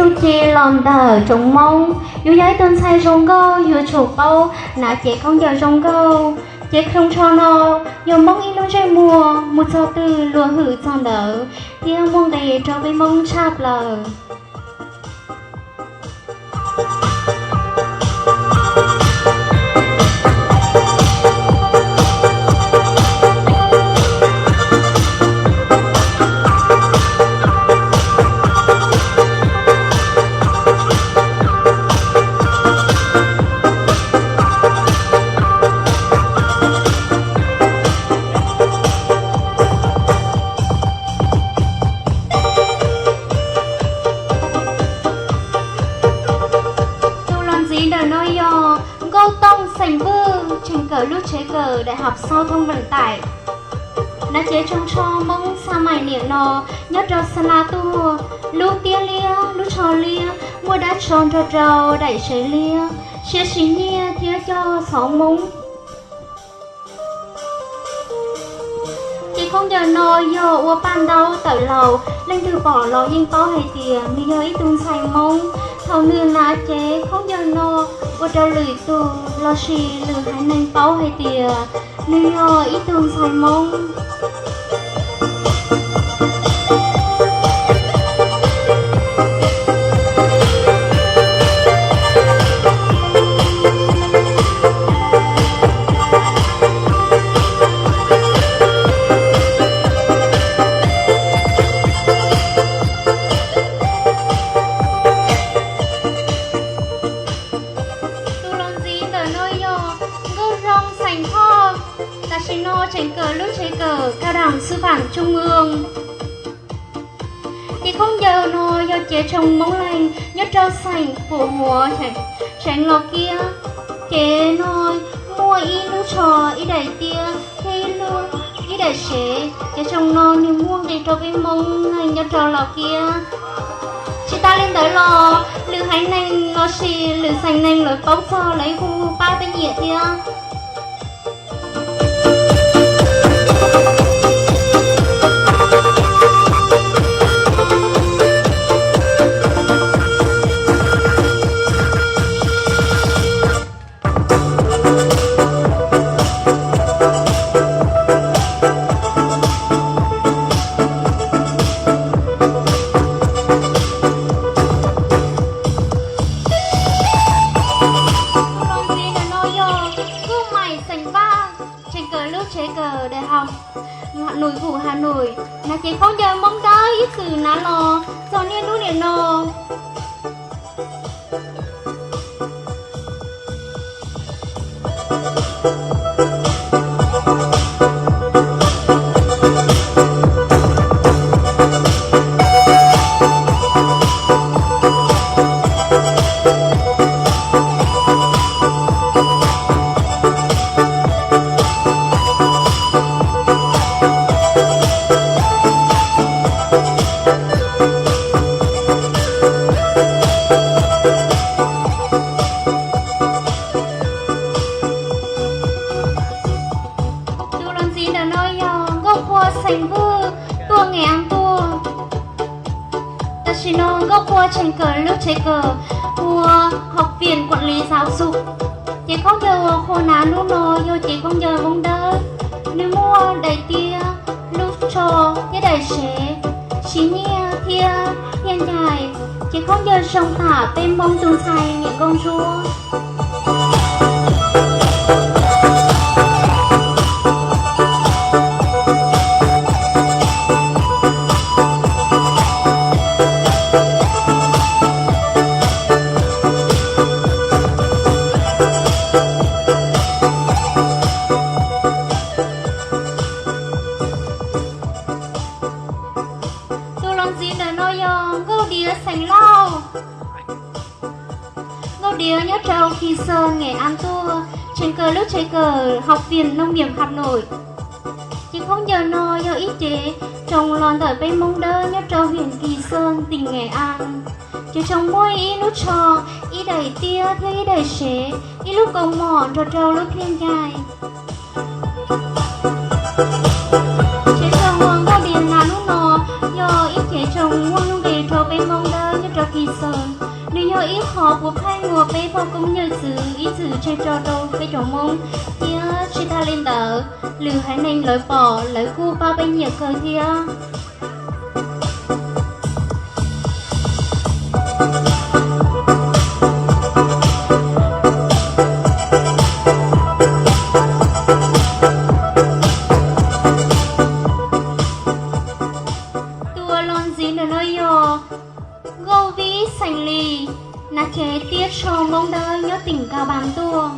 Txuj ci los ntawm tsoom Hmoob, yus yog ib tug ntxhais zoo nkauj yuav tsum paub hnav cev khaub ncaws zoo nkauj. Cev tshoov tsho no yog Hmoob ib lub ntsej muag mus txog twg luag hwm txog ntawd thiab muaj nqis rau peb Hmoob tshaj plaws. Tus los ntxiv ntawm no yog Nkauj Tooj xeem Vwj, tseem kawm lub tsev kawm Đại học Giao thông Vận tải. Hnav cev tshoov tsho Hmoob xa mais niam no nyob rau xa la tuaj, lub tiab liab lub tsho liab, muaj dab tsho nrog rau daim sev liab, siab siv nyiaj thiab coj xov Hmoob. Cev khaub ncaws no yog ua paj ntaub tawm laus, leej twg pom los yeej paub hais tias nws yog ib tug ntxhais Hmoob. Thaum nws hnav cev khaub ncaws no ua rau lwm tus lossis lwm haiv neeg paub hais tias nws yog ib tug ntxhais Hmoob. Tus los ntxiv ntawm no yog Nkauj Zoo xeem Thoj, tam sim no tseem kawm lub tsev kawm Cao đẳng Sư phạm Trung ương. Cev khaub ncaws no yog cev tshoov Moob Leeg nyob rau xeem Pum Huav, xeev Los Kiab. Cev no muaj ib lub tsho, ib daim tiab thiab ib lub, ib daim sev. Cev tshoov no nws muaj nqis rau peb Moob Leeg nyob rau Los Kiab. Tsis tas li ntawd los lwm haiv neeg lossis lwm xeem neeg lawv paub txog lawv yeej hu pab peb nyiam thiab. Tus los ntxiv ntawm no yog Kuj Maim xeem Vaj, tseem kawm lub tsev kawm Đại học Hà Nội, Hà Nội. Hnav cev khaub ncaws Moob Dawb ib txwm hnav los txog niaj hnub niam no. Tus los ntxiv ntawm no yog Nkauj Qhua xeem Vwj, tuaj Nghệ An tuaj. Tam sim no Nkauj Qhua tseem kawm lub tsev kawm ua học viện quản lý giáo dục. Cev khaub ncaws uas Qhua hnav hnub no yog cev khaub ncaws Moob Dawb, nws muaj daim tiab, lub tsho thiab daim sev, siv nyiaj thiab thiaj ncaim. Cev khaub ncaws zoo tam peb Moob tus ntxhais niam nkauj ntsuab. Tus los ntxiv ntawm no yog Nkauj Diav xeem Lauj. Nkauj Diav nyob rau Kỳ Sơn, Nghệ An tuaj, tseem kawm lub tsev kawm học viện nông nghiệp Hà Nội. Cev khaub ncaws no yog ib cev tshoov los ntawm peb Moob Dawb nyob rau huyện Kỳ Sơn, tỉnh Nghệ An. Cev tshoov muaj ib lub tsho, ib daim tiab thiab ib daim sev, ib lub kaus mom nrog rau lub thiaj ncaim. Cev tshoov uas Nkauj Diav hnav hnub no yog ib cev tshoov muaj nuj nqis rau peb Hmoob Dawb nyob rau Kis Xoos, nws yog ib qho puav pheej uas peb pog koob yawm txwv ib txwm tseg tso rau peb cov Hmoob, thiab tsis tas li ntawd, lwm haiv neeg lawv pom lawv kuj pab peb nyiam kawg thiab. Tus uas los ntxiv ntawm no yog Nkauj Vib xeem Lis, nav cev tiab tsho Hmoob Dawb nyob tỉnh Cao Bằng tuaj.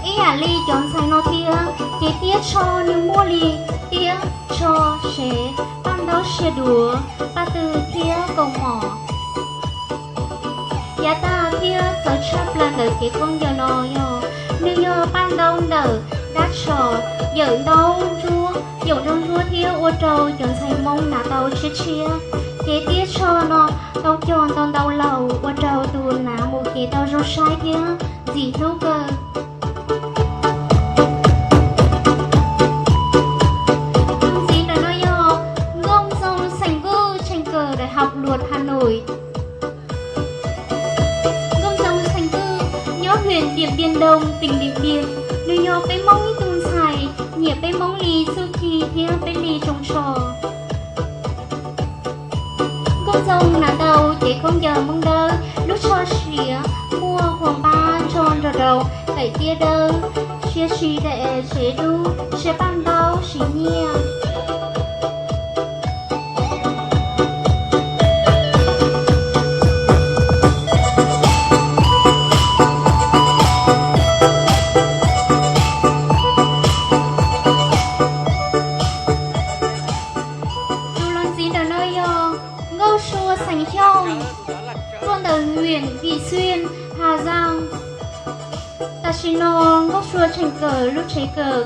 Ib yam li cov ntxhais no thiab, ces tiab tsho nws muaj li tiab, tsho, sev, paj ntaub, sia duav, paj tw thiab kaus mom. Yav tag thiab txawv tshaj plaws ntawm cev khaub ncaws no yog, nws yog paj ntaub ntawm dab tsho, yawm ntaub ntsuab, yawm ntaub ntsuab thiab ua rau cov ntxhais Hmoob hnav tau tshiab tshiab. Cev tiab tsho no tau cog ntau ntau laus ua rau tus hnav mus ces tau zoo saib thiab ntxim hlub kawg. Tus ntxiv ntawm no yog Nkauj Ntxoo xeem Nkuj, trường Đại học Luật Hà Nội. Nkauj Ntxoo xeem Nkuj nyob huyện Điện Biên Đông, tỉnh Điện Biên. Nws yog peb Hmoob ib tug ntxhais nyiam peb Hmoob li txuj ci thiab peb li tsoos tsho. Nkauj Ntxoo hnav tau cev khaub ncaws Hmoob Dawb, lub tsho siav muaj huas npab nrog rau daim tiab dawb, siav siv daim sev dub, siav paj ntaub siv nyiaj. Tus los ntxiv ntawm no yog Nkauj Sua xeem Xyooj, tuaj ntawm huyện Vị Xuyên, Hà Giang. Tam sim no Nkauj Sua tseem kawm lub tsev kawm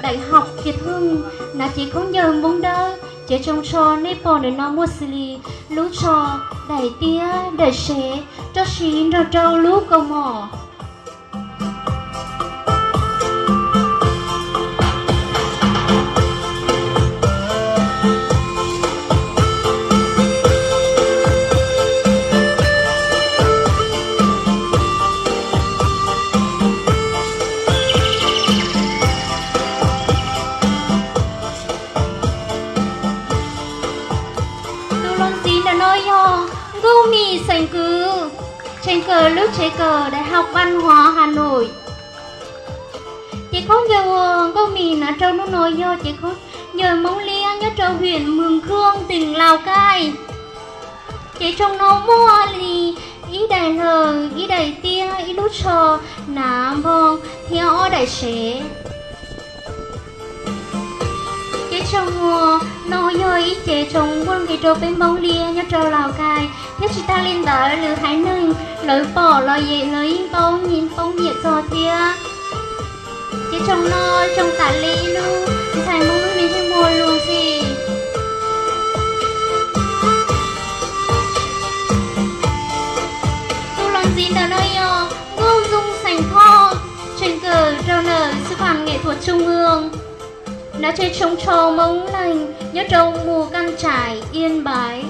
Đại học Việt Hưng, hnav cev khaub ncaws Hmoob Dawb, cev tsoos tsho nej pom ntawm no muaj xws li lub tsho, daim tiab, daim sev, rau siv nrog rau lub kaus mom. Tus los ntxiv ntawm no yog Nkauj Mim xeem Kwv, tseem kawm lub tsev kawm Đại học Văn hóa Hà Nội. Cev khaub ncaws uas Nkauj Mim hnav rau hnub no yog cev khaub ncaws Hmoob Liab nyob rau huyện Mường Khương, tỉnh Lào Cai. Cev tsoos no muaj li ib daim hlaws, ib daim tiab, ib lub tsho, hnav nphoo thiab ob daim sev. Cev tsoos no yog ib cev tsoos muaj nqis rau peb Hmoob Liab nyob rau Lào Cai, thiab tsis tas li ntawd lwm haiv neeg lawv pom los lawv yeej paub nyiam txog thiab. Cev tsoos no zoo tam li ib lub ntxhais Hmoob lub me ntsej muag lus ntxhi. Tus los ntxiv ntawm no yog Nkauj Ntxoo xeem Thoj, tseem kawm rau ntawm sư phạm nghệ thuật trung ương, hnav cev tsoos tsho Hmoob Leeg nyob rau mù cang trải Yên Bái.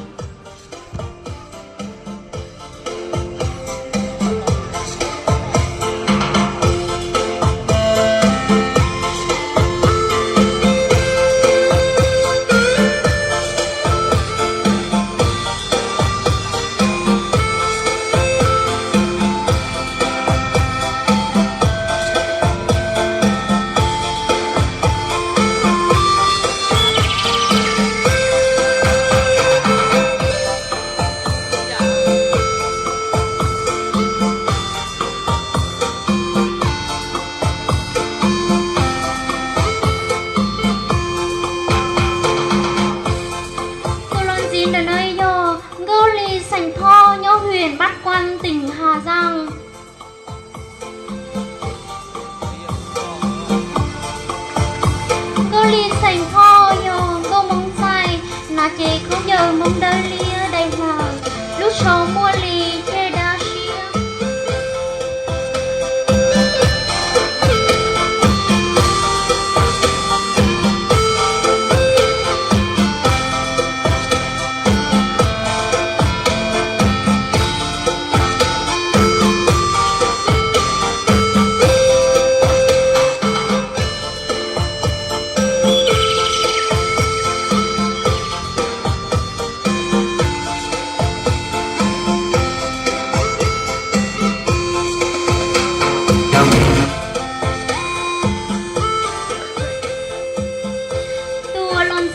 Tus los ntxiv ntawm no yog Nkauj Lis xeem Thoj nyob huyện Bắc Quang, tỉnh Hà Giang. Nkauj Lis xeem Thoj yog nkauj Hmoob txaij, hnav cev khaub ncaws Hmoob Dawb Liab daim hlaws, lub tsho muaj li ceg dab siab.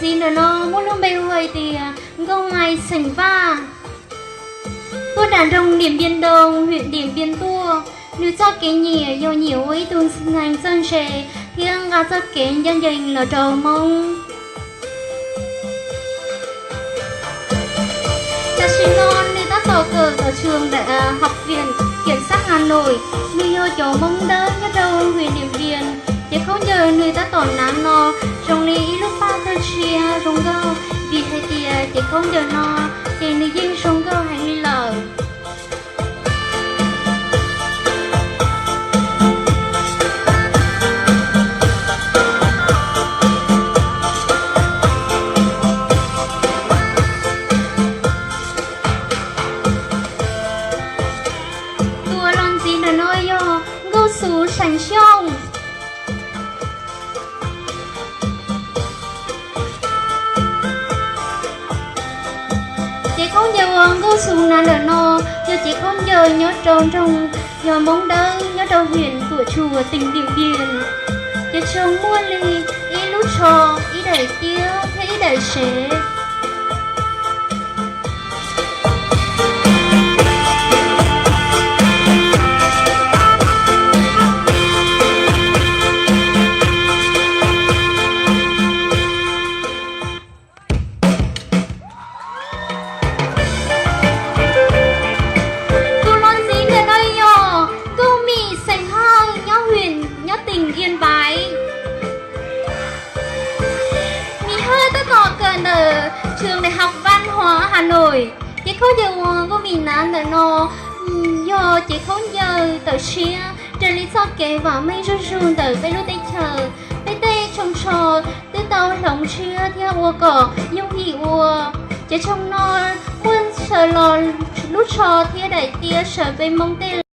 Txiv ntawm no muaj lub npe hu hais tias Nkauj Mais xeem Vaj, tuaj nram nroog Điện Biên Đông, huyện Điện Biên tuaj. Nws txoj kev nyiam yog nyiam ua ib tug neeg txawj ntse thiab nqa txoj kev ncaj ncees los rau Hmoob. Tam sim no nws tab tom kawm tom trường đại, à, học viện kiểm sát Hà Nội. Nws yog cov Hmoob Dawb nyob rau huyện Điện Biên. Ces khaub ncaws nws tab tom hnav no zoo li ib lub paj tawg tshiab zoo nkauj, vim hais tias ces khaub ncaws no ces nws yeej zoo nkauj heev li lawm. Tus los ntxiv ntawm no yog Nkauj Xu Xeem Xyooj. Ces khaub ncaws uas Nkauj Xu hnav ntawm no yog ces khaub ncaws nyob rau nroog, yog Hmoob Dawb nyob rau huyện Tủa Chùa, tỉnh Điện Biên. Ces tshooj muaj li ib lub tsho, ib daim tiab thiab ib daim sev. Tus los ntxiv ntawm no yog Nkauj Mim xeem Hawj nyob huyện, nyob tỉnh Yên Bái. Mim Hawj tab tom kawm ntawm trường Đại học Văn hóa Hà Nội. Ces khaub ncaws uas Nkauj Mim hnav ntawm no yog ces khaub ncaws tawm tshiab raws li txoj kev vam meej zuj zus ntawm peb lub teb chaws. Peb tej tshooj tsho twb tau hloov tshiab thiab ua kom yooj yim ua. Ces tshooj no muaj sawv los lub tsho thiab daim tiab sawv peb Hmoob tej